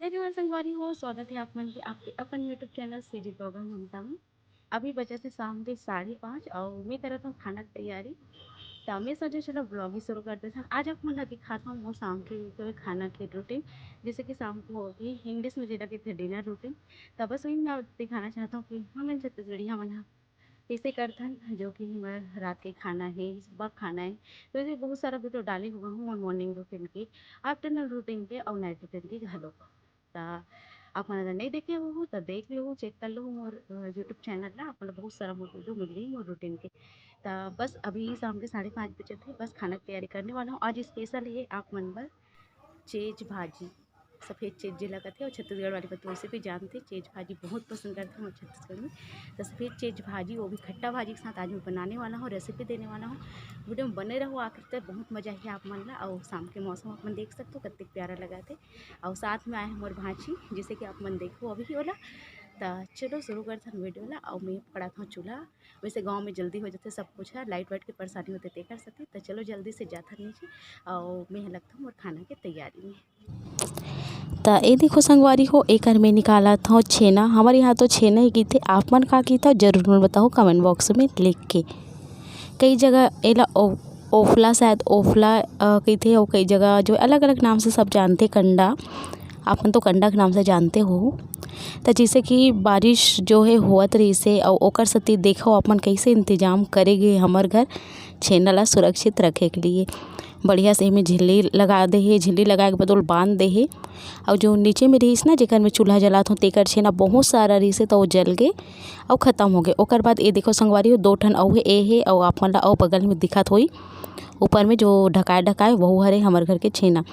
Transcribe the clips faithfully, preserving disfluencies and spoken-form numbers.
परिवार संगवारी हो, स्वागत है आप मन के आपके अपन YouTube चैनल सीजी ब्लॉगर ममता में। अभी बजत हे शाम के साढ़े पाँच और मैं करत हूँ खाना के तैयारी। तो मैं सोचे चलो ब्लॉग ही शुरू कर देते हैं। आज आप मन ला दिखाता हूँ मोर शाम के जो है खाना के रूटीन, जैसे कि शाम को होगी इंग्लिश में जेला कहते हैं डिनर रूटीन। तो बस वही मैं दिखाना चाहता हूँ कि हमन छत्तीसगढ़िया मन ह कइसे करथन, जो कि हमर रात के खाना हे, सुबह खाना हे। तो ऐसे बहुत सारा वीडियो डाले हुआ हूँ मोर मॉर्निंग रूटीन के, आफ्टरनून रूटीन के और नाइट रूटीन के घलो। त आप मन अगर नहीं देखे हो तो देख लो, चेक कर लो मोर, अ, YouTube चैनल ला, आप मन ला बहुत सारा मोर वीडियो मिल रही मोर रूटीन के। त बस अभी शाम के साढ़े पाँच बजे थे, बस खाना की तैयारी करने वाला हूँ। आज स्पेशल है आप मन बर चेज भाजी, सफेद चेज जेला कथे, और छत्तीसगढ़ वाले बतू उसे भी जानते। चेज भाजी बहुत पसंद करते हैं छत्तीसगढ़ में। तो सफेद चेज भाजी, वो भी खट्टा भाजी के साथ आज मैं बनाने वाला हूँ, रेसिपी देने वाला हूँ। वीडियो में बने रहो आखिर तक, बहुत मजा है आप मन ला। और शाम के मौसम अपन देख सकते हो, कतेक प्यारा लगा थे। और साथ में आए हैं मोर भांची, जैसे कि आप मन देखो अभी ओला। तो चलो शुरू करथन वीडियो ला। और मैं पकड़ात हूँ चूल्हा। वैसे गाँव में जल्दी हो जाते सब कुछ है, लाइट वाइट के परेशानी होते तेकर सेती। तो चलो जल्दी से जाथन नीचे और मैं लगता हूँ मोर खाना के तैयारी में। त ए देखो संगवारी हो, एकर में निकालत हव छेना। हमर यहाँ तो छेना ही कहिथे, आप मन का कहिथव, जरूर मन बताओ कमेंट बॉक्स में लिख के। कई जगह एला ओ-, ओफला, शायद ओफला, अ, कहिथे, और कई जगह जो अलग-अलग नाम से सब जानथे, कंडा। आप मन तो कंडा के नाम से जानते हो। त जैसे कि बारिश जो है होवत रहिसे, और ओकर सेती देखो आप मन कैसे इंतजाम करे गे हमर घर छेना ला सुरक्षित रखे के लिए। बढ़िया से एमे झिल्ली लगा दे हे, झिल्ली लगाए के बाद ओला बांध दे हे। अउ जो नीचे में रहिस ना, जेकर में चूल्हा जलात हों, तेकर छेना बहुत सारा रहिस हे, त वो जल गे अउ खतम हो गे। ओकर बाद ए देखो संगवारी हो, दो ठन अउ हे, ए हे अउ आप मन ला अउ बगल में दिखत होई, ऊपर में जो ढकाए ढकाए, वहू हरे हमर घर के छेना।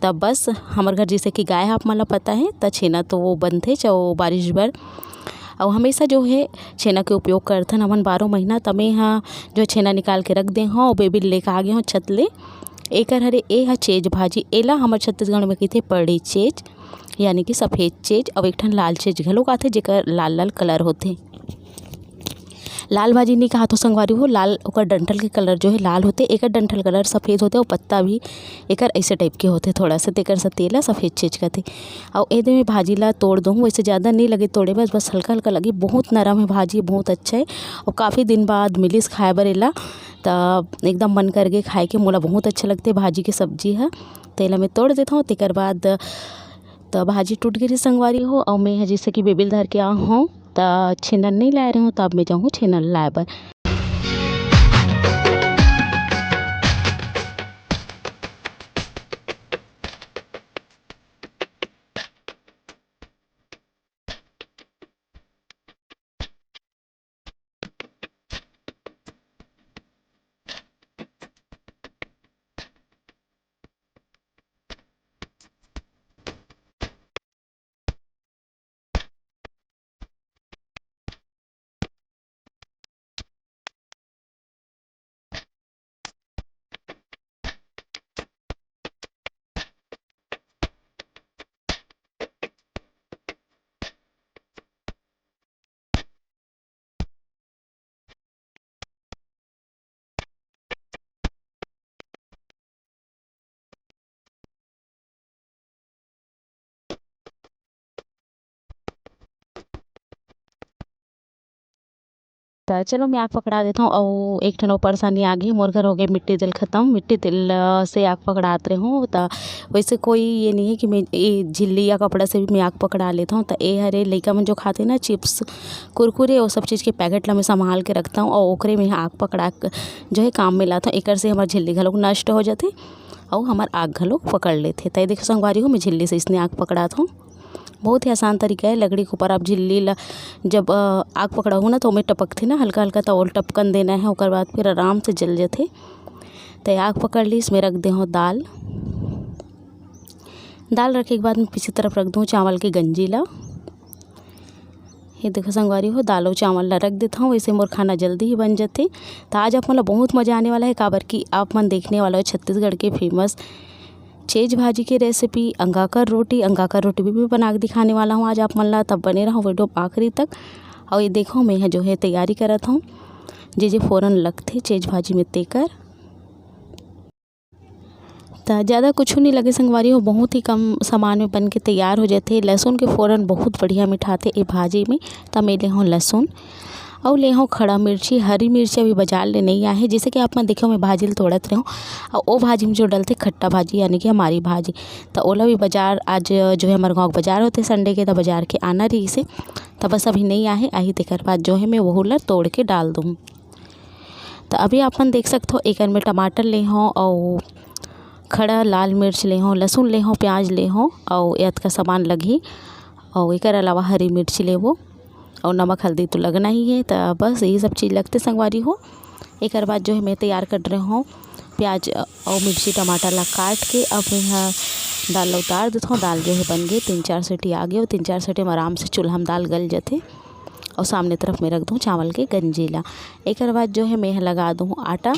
त बस हमर घर जैसे कि गाय हे, आप मन ला पता हे, त छेना तो वो बनथे, चाहे वो बारिश बर। अउ हमेशा जो हे छेना के उपयोग करथन हमन बारह महीना। त मैं हा जो छेना निकाल के रख दे हौं, बेबी लेके आ गे हौं छत ले। एकर हरे, ए ह चेज भाजी, एला हमर छत्तीसगढ़ में कहिथे पड़ी चेज, यानी कि सफेद चेज, अउ एक ठन लाल चेज घलो आथे, जेकर लाल लाल कलर होथे। लाल भाजी नहीं कहा तो संगवारी हो, लाल ओकर डंठल के कलर जो है लाल होथे, एकर डंठल कलर सफेद होथे, अउ पत्ता भी एकर ऐसे टाइप के होथे थोड़ा सा, तेकर सेती एला सफेद चेज कथे। अउ एदे में भाजी ला तोड़ दूँ, वैसे ज़्यादा नहीं लगे तोड़े, बस, बस हल्का हल्का लगे। बहुत नरम है भाजी, बहुत अच्छा है, अउ काफ़ी दिन बाद मिलिस खाए बर एला, त एकदम मन कर गे खाए के। मोला बहुत अच्छा लगथे भाजी के सब्जी ह, त एला मैं तोड़ देथौं। तेकर बाद त भाजी टूट गे रहिस संगवारी हो, अउ मैं ह जैसे कि बेबी ल धर के आ हौं, त छेना नहीं लाए रहूँ, त अब मैं जाहूँ छेना लाए बर। त चलो, मैं आग पकड़ा देथौं। अउ एक ठन अउ परेशानी आ गे, मोर घर हो गे मिट्टी तेल खतम। मिट्टी तेल, अ, से आग पकड़ात रहूँ, त वैसे कोई ये नहीं है कि मैं ये झिल्ली या कपड़ा से भी मैं आग पकड़ा लेथौं। त ए हरे लइका मन जो खाथे ना चिप्स, कुरकुरे, वो सब चीज़ के पैकेट ला मैं संभाल के रखथौं अउ ओकरे में आग पकड़ा के जो है काम में लाथौं। एकर से हमर झिल्ली घलोक नष्ट हो जाथे अउ हमर आग घलोक पकड़ लेथे। त ये देखो संगवारी हो, मैं झिल्ली से इसने आग पकड़ात हौं। बहुत ही आसान तरीका है। लकड़ी के ऊपर आप झिल्ली ला जब, अ, आग पकड़ाहू ना, तो ओमे टपकथे ना हल्का हल्का, तो ओला टपकन देना है, ओकर बाद फिर आराम से जल जथे। तो आग पकड़ ली, इसमें रख दे हौं दाल। दाल रखे के बाद मैं पीछे तरफ रख दूँ चावल के गंजी ला। ये देखो संगवारी हो, दाल अउ चावल ला रख देत हौं, वैसे मोर खाना जल्दी ही बन जथे। तो आज आप मन ला बहुत मजा आने वाला है, काबर कि आप मन देखने वाला हो छत्तीसगढ़ के फेमस चेज भाजी के रेसिपी, अंगाकर रोटी। अंगाकर रोटी भी मैं बना के दिखाने वाला हूँ आज आप मन ला, तब बने रहो वीडियो आखिरी तक। और ये देखो, मैं यहाँ जो है तैयारी करत हूँ, जे जे फोरन लगथे चेज भाजी में, तेकर। त ज़्यादा कुछु नइ लगे संगवारी हो, बहुत ही कम सामान में बन के तैयार हो जाथे। लहसुन के फोरन बहुत बढ़िया मिठाथे ए भाजी में। त मैं ले हव लहसुन, अउ ले हव खड़ा मिर्ची, हरी मिर्ची अभी बाजार ले नइ आए हे। जइसे कि आप मन देखे हो, मैं भाजी ल तोड़त रहे हव, अउ ओ भाजी में जो डलथे खट्टा भाजी, यानी कि हमारी भाजी, त ओला भी बाजार, आज जो है हमर गाँव के बाजार होथे Sunday के, त बाजार के आना रहिस हे, त बस अभी नइ आए हे, आही तेकर बाद जो है मैं वहू ला तोड़ के डाल दूँ। त अभी आप मन देख सकथव, एकर में टमाटर ले हव अउ खड़ा लाल मिर्च ले हव, लहसुन ले हव, प्याज ले हव अउ अतका सामान लगही। अउ एकर अलावा हरी मिर्ची लेबो अउ नमक हल्दी तो लगना ही हे। त बस यही सब चीज़ लगथे संगवारी हो। एकर बाद जो है मैं तैयार कर रहे हव प्याज अउ मिर्ची टमाटर ला काट के। अब मैं ह दाल ला उतार देथव। दाल जो है बन गे, तीन चार सीटी आ गे, तीन चार सीटी में आराम से चूल्हा में दाल गल जथे। अउ सामने तरफ में रख दूँ चावल के गंजी ला। एकर बाद जो है मैं ह लगा दूँ आटा,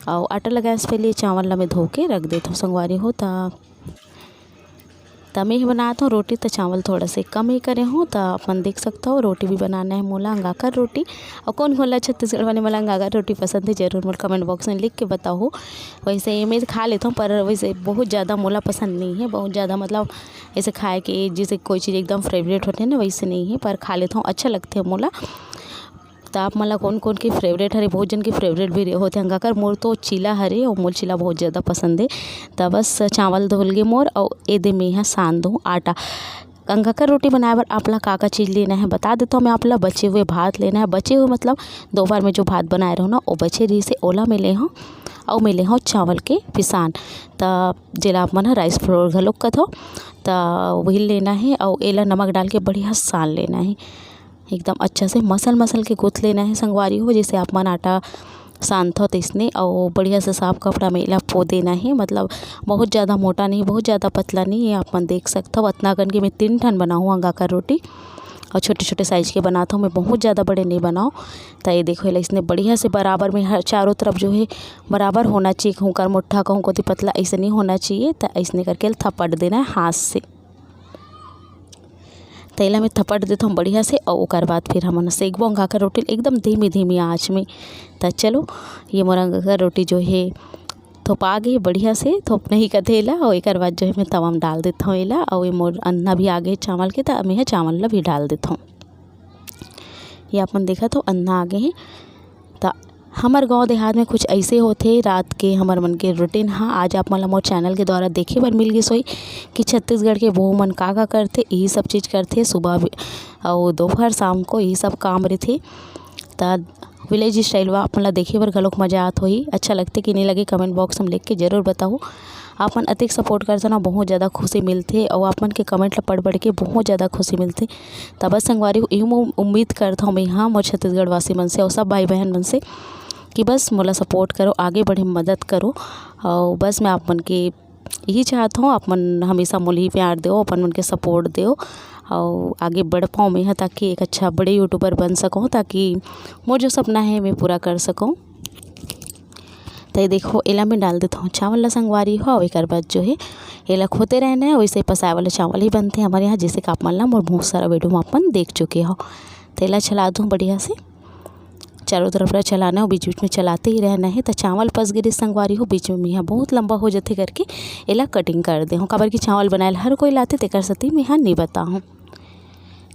अउ आटा लगाए से पहले चावल ला मैं धो के रख देथव संगवारी हो। त त मैं ही बनात हव रोटी, त चावल थोड़ा से कम ही करे हव। त अपन देख सकथव, रोटी भी बनाना है मोला, अंगाकर रोटी। अउ कोन कोन ला छत्तीसगढ़ वाले मन ला अंगाकर रोटी पसंद है, जरूर मोर comment box में लिख के बताओ। वैसे मैं खा लेथव, पर वैसे बहुत ज़्यादा मोला पसंद नहीं है, बहुत ज़्यादा मतलब ऐसे खाए के, जैसे कोई चीज़ एकदम favourite होथे ना, वैसे नहीं है, पर खा लेथव, अच्छा लगथे मोला। त आप मन ला कोन कोन के favourite हरे, बहुत जन के favourite भी होथे अंगाकर। मोर तो चीला हरे अउ मोर चीला बहुत ज़्यादा पसंद हे। त बस चावल धुल गे मोर, अउ एदे में ह सान दूँ आटा। अंगाकर रोटी बनाए बर आप ला का का चीज़ लेना है बता देथव मैं आप ला। बचे हुए भात लेना है, बचे हुए मतलब दोपहर में जो भात बनाए रहो ना, ओ बचे रहिस हे, ओला मैं ले हव। अउ मैं ले हव चावल के पिसान, त जेला आप मन ह rice flour घलोक कथव, त वही लेना है। अउ एला नमक डाल के बढ़िया सान लेना है। एकदम अच्छा से मसल मसल के गूँथ लेना है संगवारी हो, जैसे आप मन आटा सानथव तइसने। अउ बढ़िया से साफ कपड़ा में एला पो देना है, मतलब बहुत ज़्यादा मोटा नहीं, बहुत ज़्यादा पतला नहीं। ये आप मन देख सकथव, अतना कन के मैं तीन ठन बनाहूँ अंगाकर रोटी, अउ छोटे छोटे size के बनाथव मैं, बहुत ज़्यादा बड़े नहीं बनाओ। त ये देखो, एला इसने बढ़िया से बराबर में हर चारों तरफ जो है बराबर होना चाहिए, कहूँ कर मोटा, कहूँ कोती पतला, ऐसे नहीं होना चाहिए। त ऐसने करके एला थपट देना है हाथ से। त एला मैं थपट देथव बढ़िया से, अउ ओकर बाद फिर हमन सेकबो अंगाकर रोटी एकदम धीमी धीमी आँच में। त चलो, ये मोर अंगाकर रोटी जो है थोपा गे बढ़िया से, थोप नहीं कथे एला, अउ एकर बाद जो है मैं तवा में डाल देथव एला। अउ ये मोर अंधना भी आ गे चावल के, त मैं ह चावल ला भी डाल देथव। ये आप मन देखत हो, अंधना आ गे हे। त हमर गांव देहात में कुछ ऐसे होथे, रात के हमर मन के routine हा। आज आप मन ला मोर channel के द्वारा देखे बर मिल गिस होही कि छत्तीसगढ़ के बहू मन का का करथे, यही सब चीज़ करथे। सुबह भी अउ दोपहर शाम को यही सब काम रहिथे। त village style वा आप मन ला देखे बर घलोक मजा आत होही। अच्छा लगथे कि नहीं लगे, comment box में लिख के जरूर बताओ। आप मन अतेक support करथव ना, बहुत ज़्यादा खुशी मिलथे, अउ आप मन के comment ला पढ़ पढ़ के बहुत ज़्यादा खुशी मिलथे। त बस संगवारी हो, इहू उम-, उम्मीद करथव मैं हा मोर छत्तीसगढ़ वासी मन से अउ सब भाई बहन मन से कि बस मोला support करो, आगे बढ़े में मदद करो। अउ बस मैं आप मन के यही चाहत हव, आप मन हमेशा मोला ही प्यार देव, अपन मन के support देव, अउ आगे बढ़ पाओ मैं हा, ताकि एक अच्छा बड़े YouTuber बन सकूँ, ताकि मोर जो सपना है मैं पूरा कर सकूँ। त ये देखो, एला मैं डाल देथव चावल ला संगवारी हो, अउ एकर बाद जो है एला खोते रहना है। वैसे पसाए वाला चावल ही बनथे हमर यहाँ, जैसे कि आप मन ला मोर बहुत सारा video में अपन देख चुके हो। त एला चला दूँ बढ़िया से, चारों तरफ ला चलाना है, बीच बीच में चलाते ही रहना है। त चावल पस गे रहिस संगवारी हो, बीच में मैं हा बहुत लंबा हो जथे करके एला cutting कर दे हूँ, काबर कि चावल बनाए ला हर कोई लाथे, तेकर सेती मैं हा नहीं बताहूँ।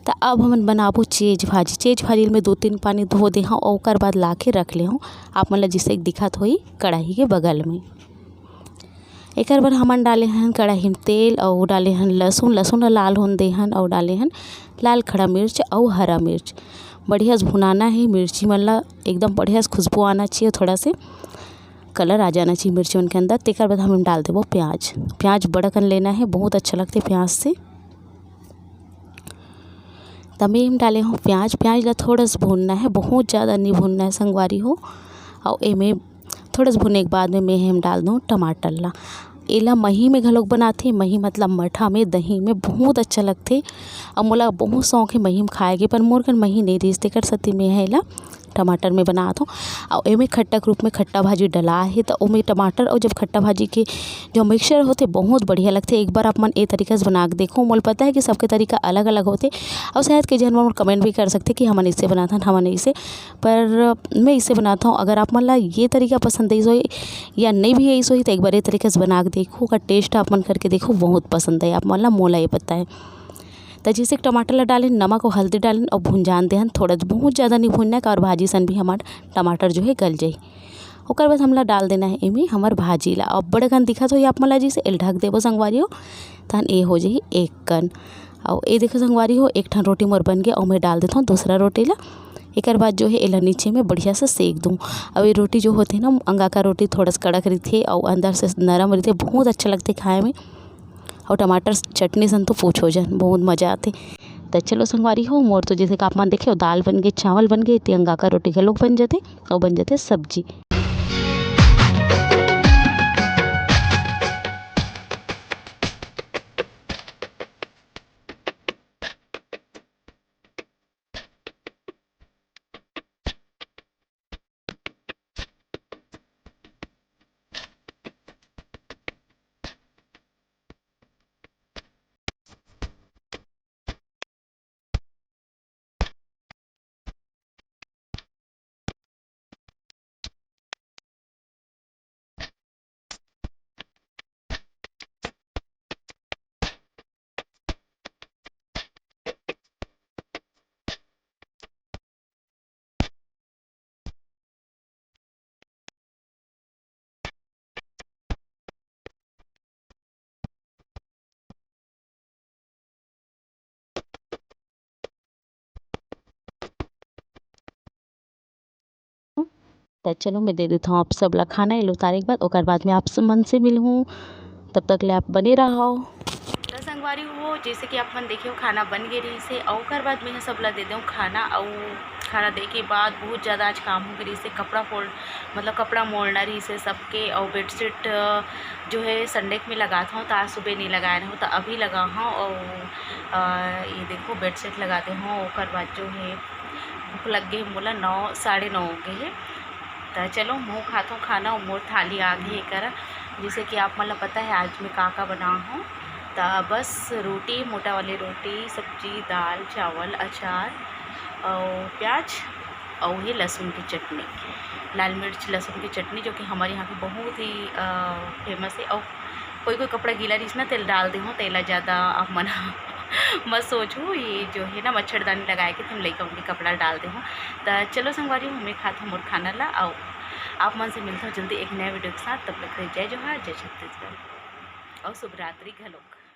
त अब हमन बनाबो चेज भाजी। चेज भाजी ल मैं दो तीन पानी धो दे हव, अउ ओकर बाद ला के रख ले हव। आप मन ल जइसे दिखत होही कढ़ाई के बगल में। एकर बर हमन डाले हन कढ़ाई में तेल, अउ डाले हन लहसुन। लहसुन ल लाल होन दे हन, अउ डाले हन लाल खड़ा मिर्च अउ हरा मिर्च। बढ़िया से भुनाना हे मिर्ची मन ल, एकदम बढ़िया से खुशबू आना चाहिए, थोड़ा से colour आ जाना चाहिए मिर्ची मन के अंदर। तेकर बाद हम डाल देबो प्याज। प्याज बड़ा कन लेना हे, बहुत अच्छा लगथे प्याज से। त मैं एम डाले हूँ प्याज। प्याज ला थोड़ा सा भूनना है, बहुत ज़्यादा नहीं भूनना है संगवारी हो। अउ एमे थोड़ा सा भुने के बाद में मैं एम डाल दूँ टमाटर ला। एला मही में घलोक बनाथे, मही मतलब मठा में, दही में बहुत अच्छा लगथे। अउ मोला बहुत शौक है मही में खाए के, पर मोर कन मही नहीं रहिस, तेकर सेती मैं एला टमाटर में बनात हौं। अउ एमे खट्टा के रूप में खट्टा भाजी डला हे, त ओमे टमाटर अउ जब खट्टा भाजी के जो मिक्सचर होथे, बहुत बढ़िया लगथे। एक बार आप मन ए तरीका से बना के देखो। मोला पता है कि सबके तरीका अलग-अलग होथे, अउ शायद कई झन मन कमेंट भी कर सकथे कि हमन इसे बनाथन, हमन इसे, पर मैं इसे बनात हौं। अगर आप मन ला ये तरीका पसंद आइस होही या नहीं भी आइस होही, त एक बार ए तरीका से बना के देखो, ओकर टेस्ट आप मन करके देखो, बहुत पसंद आही आप मन ला, मोला ये पता है। त जैसे कि टमाटर ला डालेन, नमक अउ हल्दी डालेन अउ भुंजान देहन थोड़ा, बहुत ज़्यादा नहीं भुनना है, और भाजी सन भी हमार टमाटर जो है गल जाही। ओकर बाद हमला डाल देना है एमे हमर भाजी ला। अब बड़े कन दिखत होही आप मन ला, जैसे एल ढक देबो संगवारी हो, तहन ए हो जाही एक कन। अउ ए देखो संगवारी हो, एक ठन रोटी मोर बन गे, अउ मैं डाल देथौं दूसरा रोटी ला। एकर बाद जो है एला नीचे में बढ़िया से सेक दूँ। अउ ये रोटी जो होथे ना, अंगाका रोटी थोड़ा सा कड़क रहिथे अउ अंदर से नरम रहिथे, बहुत अच्छा लगथे खाए में। अउ टमाटर चटनी सन तो पूछो झन, बहुत मजा आथे। त चलो संगवारी हो, मोर तो जैसे कि आप मन देखे हो, दाल बन गे, चावल बन गे, ते अंगाका रोटी घलोक बन जथे अउ बन जथे सब्जी। त चलो, मैं दे देथौं आप सब ला खाना, एला उतारे के बाद, ओकर बाद मैं आप सब मन से मिलहूँ। तब तक ले आप बने रहव। त संगवारी हो, जैसे कि आप मन देखे हो, खाना बन गे रहिस हे, अउ ओकर बाद मैं ह सब ला दे देहूँ खाना। अउ खाना दे के बाद बहुत ज़्यादा आज काम हो गे रहिस हे, कपड़ा फोल्ड, मतलब कपड़ा मोड़ना रहिस हे सबके, अउ बेडशीट, अ, जो है संडे के मैं लगात हौं, त आज सुबह नहीं लगाए रहूँ, त अभी लगा हौं। अउ, अ, ये देखो बेडशीट लगा दे हौं, ओकर बाद जो है भूख लग गे हे मोला, नौ, साढ़े नौ हो गे हे। त चलो, महूँ खाथों खाना, अउ मोर थाली आ गे हे करा। जैसे कि आप मन ला पता है, आज मैं का का बना हूँ, त बस रोटी, मोटा वाली रोटी, सब्जी, दाल, चावल, अचार, अउ प्याज, अउ ये लहसुन की चटनी, लाल मिर्च लहसुन की चटनी, जो कि हमारे यहाँ की बहुत ही, अ, फेमस है। अउ कोई कोई कपड़ा गीला रहिस ना, तेला डाल दे हूँ, तेला ज़्यादा आप मन मत सोचो, ये जो है ना मच्छरदानी लगाए के तुम लइका मन के कपड़ा डाल दे हूँ। त चलो संगवारी, मैं खात हूँ मोर खाना ला, अउ आप मन से मिलत हूँ जल्दी एक नया वीडियो के साथ। तब तक के जय जोहार, जय छत्तीसगढ़, अउ शुभ रात्रि घलोक।